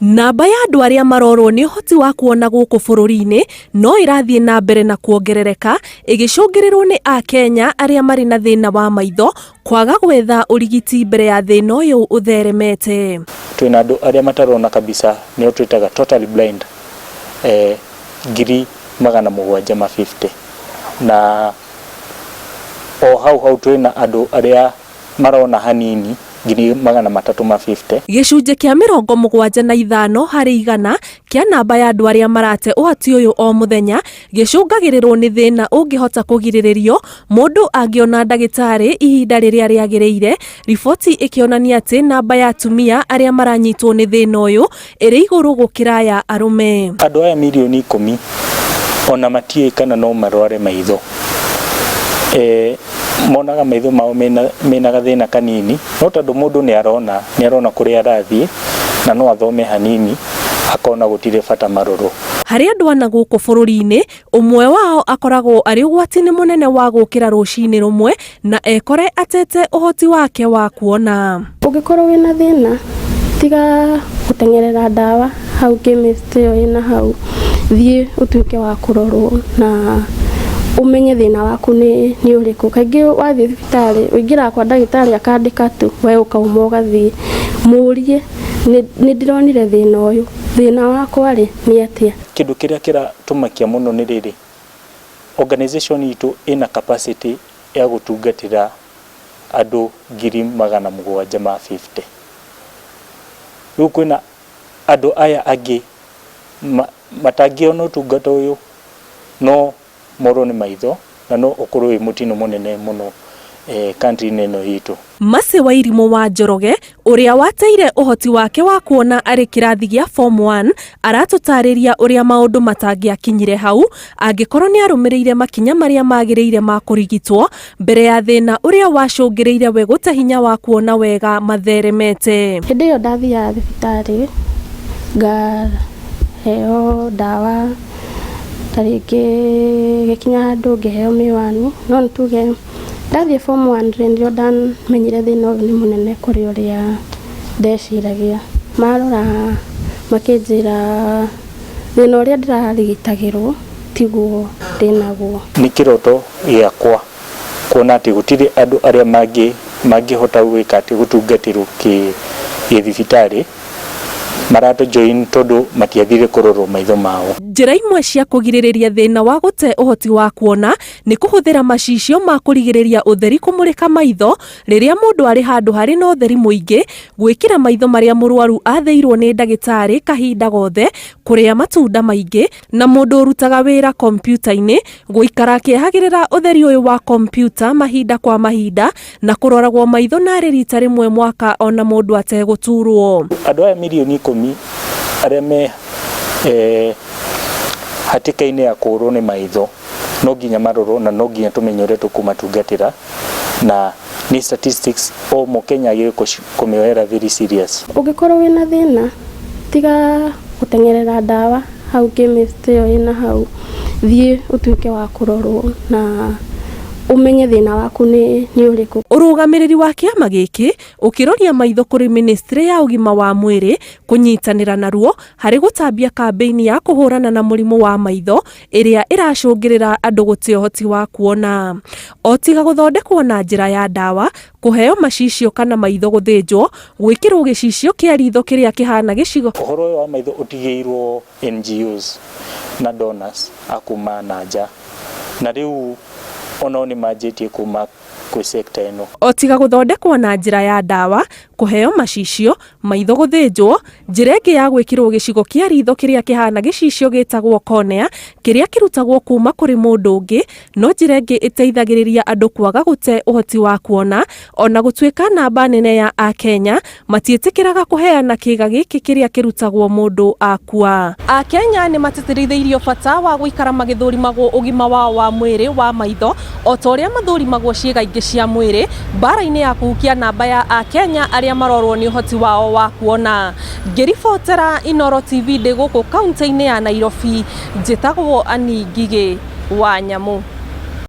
Namba ya andũ arĩa marorwo nĩ ũhoti wa kuona gũkũ bũrũri-inĩ no ĩrathiĩ na mbere na kuongerereka ĩgĩcũngĩrĩrwo nĩ Akenya arĩa marĩ na thĩna wa maitho kwaga gwetha ũrigiti mbere ya thĩna ũyũ ũtheremete. Twĩna andũ arĩa matarona kabisa nĩo twĩtaga totally blind 750,000, na o hau hau twĩna andũ arĩa marona hanini 350,000. Gĩcunjĩ kĩa 75% kĩa namba ya andũ arĩa marate ũhoti ũyũ o mũthenya gĩcũngagĩrĩrwo nĩ thĩna ũngĩhota kũgirĩrĩrio mũndũ angĩona ndagĩtarĩ ihinda rĩrĩa rĩagĩrĩire, riboti ĩkĩonania atĩ namba ya atumia arĩa maranyitwo nĩ thĩna ũyũ ĩrĩ igũrũ gũkĩra ya arũme. Andũ aya mirioni 10 ona matiũĩ kana no marware maitho. Monaga maitho mao mena gathĩna kanini, no tondũ mũndũ nĩ arona kũrĩa arathiĩ na no athome hanini, akona gũtirĩ bata marorwo. Harĩ andũ ana gũkũ bũrũri-inĩ, ũmwe wao akoragwo arĩ ũgwati-inĩ mũnene wa gũkĩra rũcinĩ rũmwe na ekore atete ũhoti wake wa kuona. Ũngĩkorwo wĩna thĩna, tiga gũteng'erera ndawa hau chemist ĩyo ĩna hau, thiĩ ũtuĩke wa kũrorwo na ũmenye thĩna waku nĩ ũrĩkũ. Kaingĩ wathiĩ thibitarĩ ũingĩraga kwa ndagĩtarĩ akandĩka tu, we ũkauma ũgathiĩ. Mũrie, nĩ ndĩronire thĩna ũyũ, thĩna wakwa rĩ nĩ atĩa? Kĩndũ kĩrĩa kĩratũmakia mũno nĩ rĩrĩ, organization itũ ĩna capacity ya gũtungatĩra andũ 750,000. Rĩu kwĩna andũ aya angĩ matangĩona ũtungata ũyũ, no morwo nĩ maitho na no ũkorwo wĩ mũtino mũnene mũno country-inĩ ĩno itũ. Mercy Wairimũ wa Njoroge ũrĩa wateire ũhoti wake wa kuona arĩ kĩrathi gĩa form 1 aratũtarĩria ũrĩa maũndũ matangĩakinyire hau angĩkorwo nĩ arũmĩrĩire makinya marĩa magĩrĩire ma kũrigitwo mbere ya thĩna ũrĩa wacũngĩrĩire we gũte hinya wa kuona wega matheremete. Hĩndĩ ĩyo ndathiaga thibitarĩ ngaheo ndawa, ta rĩngĩ gĩkinya handũ ngĩheo mĩwani, no nĩ tuge ndathiĩ form 1 rĩ, nĩrĩo ndamenyire thĩna ũyũ nĩ mũnene kũrĩ ũrĩa ndeciragia. Marora makĩnjĩra thĩna ũrĩa ndĩrarigitagĩrwo tiguo ndĩnaguo. Nĩ kĩroto gĩakwa kuona atĩ gũtirĩ andũ arĩa mangĩhota gwĩka atĩ gũtungatĩrwo gĩthibitarĩ maratũ join tondũ matiathire kũrorwo maitho mao. Njĩra imwe cia kũgirĩrĩria thĩna wa gũte ũhoti wa kuona nĩ kũhũthĩra macicio ma kũrigĩrĩria ũtheri kũmũrĩka maitho rĩrĩa mũndũ arĩ handũ harĩ na ũtheri mũingĩ, gwĩkĩra maitho marĩa mũrwaru athĩirwo nĩ ndagĩtarĩ kahinda gothe, kũrĩa matunda maingĩ, na mũndũ ũrutaga wĩra kompiuta-inĩ gũikara akĩehagĩrĩra ũtheri ũyũ wa kompiuta mahinda kwa mahinda na kũroragwo maitho narĩ rita rĩmwe mwaka ona mũndũ ategũturwo. Andũ aya mirioni 10 arĩa me hatĩka-inĩ ya kũũrwo nĩ maitho no nginya marorwo na no nginya tũmenye ũrĩa tũkũmatungatĩra, na nĩ statistics o mũkenya agĩrĩirwo kũmĩoera very serious. Ũngĩkorwo wĩna thĩna, tiga gũteng'erera ndawa hau chemist ĩyo ĩna hau, thiĩ ũtuĩke wa kũrorwo na ũmenye thĩna waku nĩ ũrĩkũ. Ũrũgamĩrĩri wa kĩama gĩkĩ ũkĩroria maitho kũrĩ ministry ya ũgima wa mwĩrĩ kũnyitanĩra naruo harĩ gũtambia kambĩini ya kũhũrana na mũrimũ wa maitho ĩrĩa ĩracũngĩrĩra andũ gũte ũhoti wa kuona. O tiga gũthondekwo na njĩra ya ndawa, kũheo macicio kana maitho gũthĩnjwo, gwĩkĩrwo gĩcicio kĩa ritho kĩrĩa kĩhana gĩcigo. Ũhoro ũyũ wa maitho ũtigĩirwo NGOs na donors a kuma na nja, na rĩu onao nĩ manjĩtie kuma kwĩ sector ĩno. O tiga gũthondekwo na njĩra ya ndawa, kũheo macicio, maitho gũthĩnjwo, njĩra ĩngĩ ya gwĩkĩrwo gĩcigo kĩa ritho kĩrĩa kĩhana gĩcicio gĩtagwo cornea kĩrĩa kĩrutagwo kuma kũrĩ mũndũ ũngĩ, no njĩra ĩngĩ ĩteithagĩrĩria andũ kwaga gũte ũhoti wa kuona, ona gũtuĩka namba nene ya Akenya matiĩtĩkĩraga kũheana kĩga gĩkĩ kĩrĩa kĩrutagwo mũndũ akua. Akenya nĩ matĩtĩrithĩirio bata wa gũikara magĩthũrimagwo ũgima wao wa mwĩrĩ wa maitho o ta ũrĩa mathũrimagwo ciĩga ingĩ cia mwĩrĩ mbara-inĩ ya kũhukia namba ya Akenya arĩa marorwo nĩ ũhoti wao wa kuona. Ngĩribotera Inooro TV ndĩ gũkũ kaunti-inĩ ya Nairobi, njĩtagwo Annie Ngigĩ wa Nyamu.